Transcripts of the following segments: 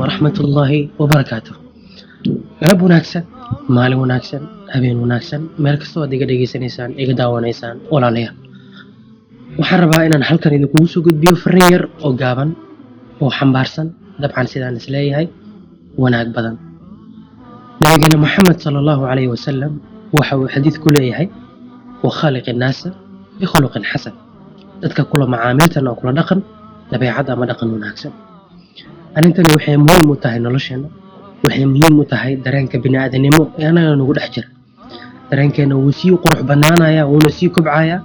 Waraxmat ullaahi wabarakaatuh. Galab wanaagsan, maalin wanaagsan, habeen wanaagsan, meel kastoo aad iga dhegeysanaysaan, iga daawanaysaan, walaalayaal. Waxaan rabaa inaan halkan idinkugu soo gudbiyo fariin yar oo gaaban oo xambaarsan, dabcan sidaan isleeyahay, wanaag badan. Nabigeena Maxamed sala Allahu calayhi wasalam waxa uu xadiid ku leeyahay: "Wa khaaliq innaasa bikhuluqin xasan." Dadka kula macaamiltan oo kula dhaqan dabeecad ama dhaqan wanaagsan. Arrintani waxay muhiim u tahay nolosheenna, waxay muhiim u tahay dareenka bini'aadanimo ee annaga nagu dhex jira. Dareenkeena wuu sii qurux badnaanayaa, wuuna sii kobcayaa,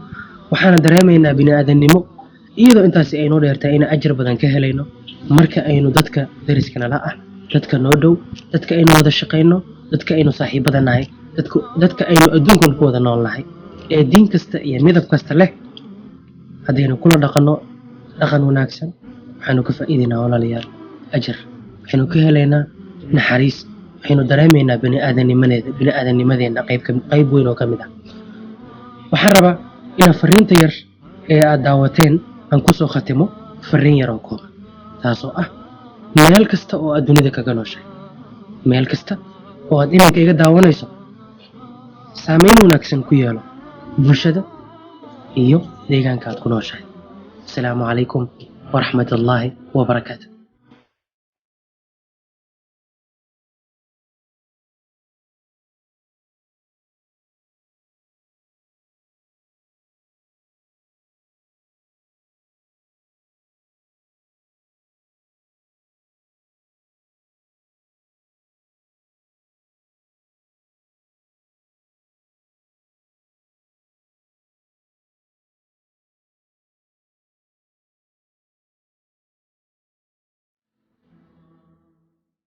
waxaana dareemaynaa bini'aadanimo, iyadoo intaasi ay noo dheertahay inaan ajar badan ka helayno marka aynu dadka dariska nala ah, dadka noo dhow, dadka aynu wada shaqayno, dadka aynu saaxiibada nahay, dadka aynu adduunkan ku wada nool nahay ee diin kasta iyo midab kasta leh, haddaynu kula dhaqanno dhaqan wanaagsan, waxaanu ka faa'iidaynaa, walaalayaal, ajar, waxaynu ka helaynaa naxariis, waxaynu dareemaynaa bini'aadanimadeeda, bini'aadanimadeenna qayb weyn oo ka mid ah. Waxaan rabaa inaan fariinta yar ee aad daawateen aan kusoo khatimo fariin yar oo kooban, taasoo ah: meel kasta oo aad dunida kaga nooshahay, meel kasta oo aad iminka iga daawanayso, saameyn wanaagsan ku yeelo bulshada iyo deegaanka aad ku nooshahay. Asalaamu calaykum waraxmat ullaahi wabarakaatu.